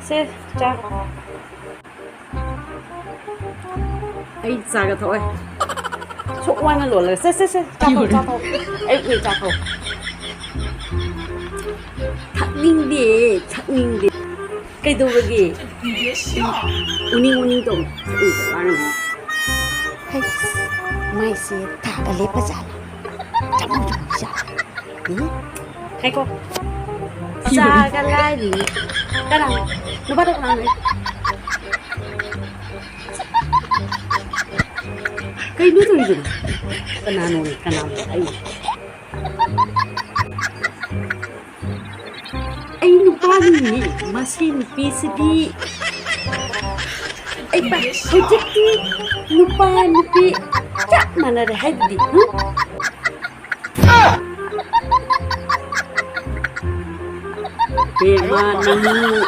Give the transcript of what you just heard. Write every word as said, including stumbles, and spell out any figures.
ꯁꯦ, ꯆꯥ꯫ ꯑꯩ ꯆꯥꯒ ꯊꯛꯑꯣꯏ꯫ ꯁꯨꯛ ꯋꯥꯅ ꯂꯣꯜꯂꯒ꯫ ꯁꯦ, ꯁꯦ, ꯁꯦ, ꯆꯥꯊꯣꯛ, ꯆꯥꯊꯣꯛ꯫ ꯑꯌꯨꯛꯀꯤ ꯆꯥꯊꯣꯛ꯫ ꯊꯛꯅꯤꯡꯗꯦ, ꯊꯛꯅꯤꯡꯗꯦ꯫ ꯀꯩꯗꯧꯔꯒꯦ? ꯎꯅꯤꯡ ꯎꯅꯤꯡ ꯇꯧ꯫ ꯊꯛꯅꯤꯡꯗꯦ, ꯋꯥꯔꯝꯅꯤ꯫ ꯍꯩꯁ, ꯃꯥꯏꯁꯦ ꯊꯥꯒ ꯂꯦꯞꯄ ꯖꯥꯠꯂ? ꯆꯃꯝ ꯆꯃꯝ ꯖꯥꯠꯂ? ꯎꯝ? ꯉꯥꯏꯈꯣ꯫ ꯆꯥꯒ ꯂꯥꯏꯔꯤ꯫ ꯀꯅꯥ? ꯅꯨꯄꯥꯗꯣ ꯀꯅꯥꯅꯣ? ꯀꯩꯅꯣ ꯇꯧꯔꯤꯗꯨꯅ? ꯀꯅꯥꯅꯣꯅꯦ? ꯀꯅꯥꯅꯣ? ꯑꯩ꯫ ꯑꯩ ꯅꯨꯄꯥꯅꯤꯅꯦ, ꯃꯁꯤ ꯅꯨꯄꯤꯁꯤꯗꯤ꯫ ꯑꯩ ꯄꯥ-, ꯍꯧꯖꯤꯛꯇꯤ ꯅꯨꯄꯥ ꯅꯨꯄꯤ ꯆꯞ ꯃꯥꯟꯅꯔꯦ ꯍꯥꯏꯗꯨꯗꯤ, ꯍꯨꯝ? ꯕꯦꯝꯃ, ꯅꯪ